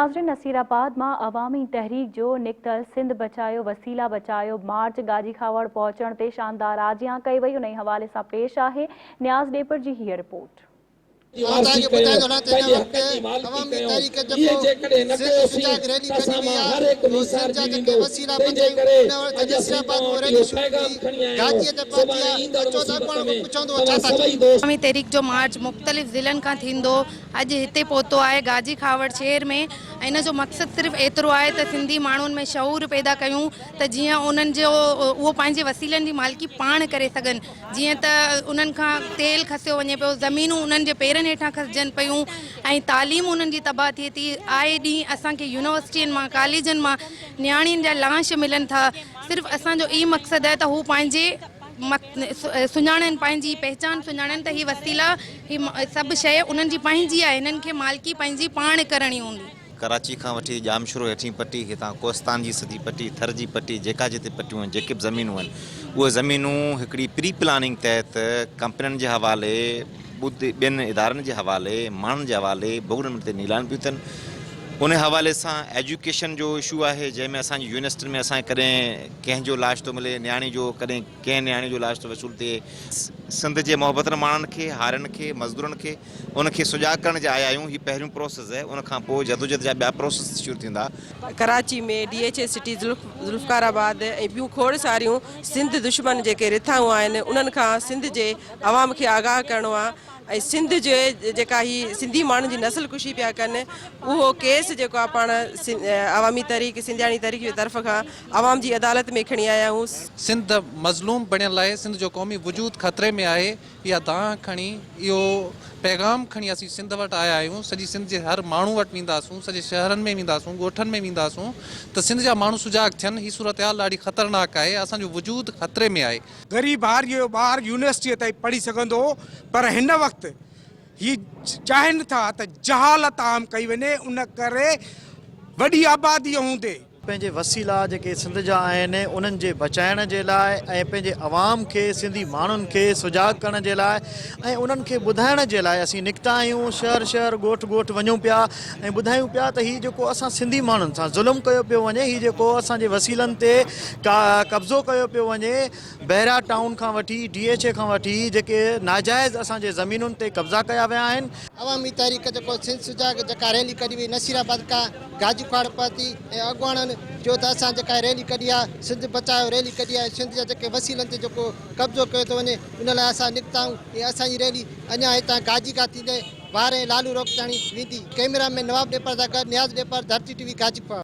ناظرين نصيرآباد مان عوامي تحريڪ جو نڪتل سنڌ بچايو وسيلا بچايو مارچ گاجي کهاوڙ پهچڻ تي شاندار آجيان ڪئي وئي انهي حوالي سان پيش آهي نياز ڏيپر جي هيء رپورٽ. جي وارثي ڪيون، پنهنجي حقن جي مالڪي ڪيون، اهي جيڪڏهن نه ڪيوسين ته اسان مان هر هڪ ميسارجي ويندو، تنهنجي ڪري اڄ اسين توهان وٽ اهو پيغام کڻي آيا آهيون، سڀاڻي ايندڙ مصيبت ۾ توهان سڀئي دوست. عوامي تحريڪ جو مارچ مختلف ضلعن کان ٿيندو اڄ هتي پهتو آهي گاجي کهاوڙ شهر ۾ ۽ ان جو مقصد صرف ايترو آهي ته سنڌي ماڻهن ۾ شعور پيدا ڪيون ته جيئن انهن جو اهو پنهنجي وسيلن جي مالڪي پاڻ ڪري سگهن جيئن ته انهن کان تيل کسيو وڃي پيو زمينون انهن جي پيرن هيٺان کسجن پيون ۽ تعليم انهن جي تباهه ٿئي ٿي آئي ڏينهن اسان کي يونيورسٽين مان ڪاليجن مان نياڻين جا لاش ملن ٿا صرف اسان جو اهي مقصد آهي ته هو پنهنجي سڃاڻن پنهنجي پهچان سڃاڻن ته هي وسيلا هي سڀ شيء انهن جي پنهنجي آهي هنن کي مالڪي پنهنجي پاڻ ڪرڻي هوندي. ڪراچي کان وٺي ڄامشورو هيٺين پٽي، هتان ڪوهستان جي سڄي پٽي، ٿر جي پٽي، جيڪا جتي پٽيون آهن، جيڪي به زمينون آهن، اهي زمينون هڪڙي پري پلاننگ تحت ڪمپنين جي حوالي، ٻين ادارن جي حوالي، ماڻهن جي حوالي ڀوڳنن تي نيلان پيون ٿين. ان حوالي سان ايجوڪيشن جو اشو آهي، جنهن ۾ اسان جي يونيورسٽين ۾ اسان کي ڪڏهن ڪنهن جو لاش ٿو ملي، نياڻي جو، ڪڏهن ڪنهن نياڻي جو لاش ٿو وصول ٿئي. سنڌ جي محبتن ماڻهن کي، هارين کي، مزدورن کي، ان کي سجاڳ ڪرڻ جي آيا آهيون. هي پهريون پروسيس آهي، ان کان پوء جدوجھد جا ٻيا پروسيس شروع ٿيندا. Karachi ۾ D H A city, Zulfiqar Abad ۽ ٻيون کوڙ ساريون سنڌ دشمن جيڪي رٿائون آهن انهن کان سنڌ جي عوام کي آگاهه ڪرڻو آهي ۽ سنڌ جي جيڪا هي سنڌي ماڻهن جي نسل ڪشي پيا ڪن اهو ڪيس جيڪو آهي پاڻ عوامي تحريڪ سنڌياڻي تحريڪ جي طرف کان عوام جي عدالت ۾ کڻي آيا آهيون. سنڌ مظلوم بڻيل آهي، سنڌ جو قومي وجود خطري ۾ آهي، اها دانهن کڻي، اهو پيغام کڻي اسين سنڌ وٽ آيا آهيون، سڄي سنڌ جي هر ماڻهو وٽ وينداسون، سڄي شهرن ۾ وينداسون، ڳوٺن ۾ وينداسون ته سنڌ جا ماڻهو سجاڳ ٿين، هي صورتحال ڏاڍي خطرناڪ آهي، اسان جو وجود خطري ۾ آهي. غريب هاريء جو ٻار يونيورسٽيء تائين پڙهي سگهندو هو پر هن وقت هي چاهين ٿا ته جهالت عام ڪئي وڃي ان ڪري وڏي آباديء هوندي. پنهنجي وسيلا جيڪي سنڌ جا آهن انهن جي بچائڻ جي لاء ۽ پنهنجي عوام کي سنڌي ماڻهن کي سجاڳ ڪرڻ جي لاء ۽ انهن کي ٻڌائڻ جي لاء اسين نڪتا آهيون شهر شهر ڳوٺ ڳوٺ وڃون پيا ۽ ٻڌايون پيا ته هي جيڪو اسان سنڌي ماڻهن سان ظلم ڪيو پيو وڃي هي جيڪو اسان جي وسيلن تي قبضو ڪيو پيو وڃي بحريا ٽائون کان وٺي ڊي ايڇ اي کان وٺي جيڪي ناجائز اسان جي زمينن تي قبضا ڪيا ويا آهن. عوامي تحريڪ جيڪو سنڌ سجاڳ جيڪا ريلي ڪڍي وئي نصير آباد کان گاجي کهاڙ پهتي ۽ اڳواڻن چيو ته اسان جيڪا ريلي ڪڍي آهي سنڌ بچايو ريلي ڪڍي آهي سنڌ جا جيڪي وسيلن تي جيڪو قبضو ڪيو ٿو وڃي ان لاء اسان نڪتا آهيون ۽ اسان جي ريلي اڃا هتان گاجي کان ٿيندي وارهه ۽ لالو روڪ تاڻي ويندي ڪئميرا مين نواب ڏيپر سان گڏ نياز ڏيپر ڌرتي ٽي وي گاجي کهاڙ.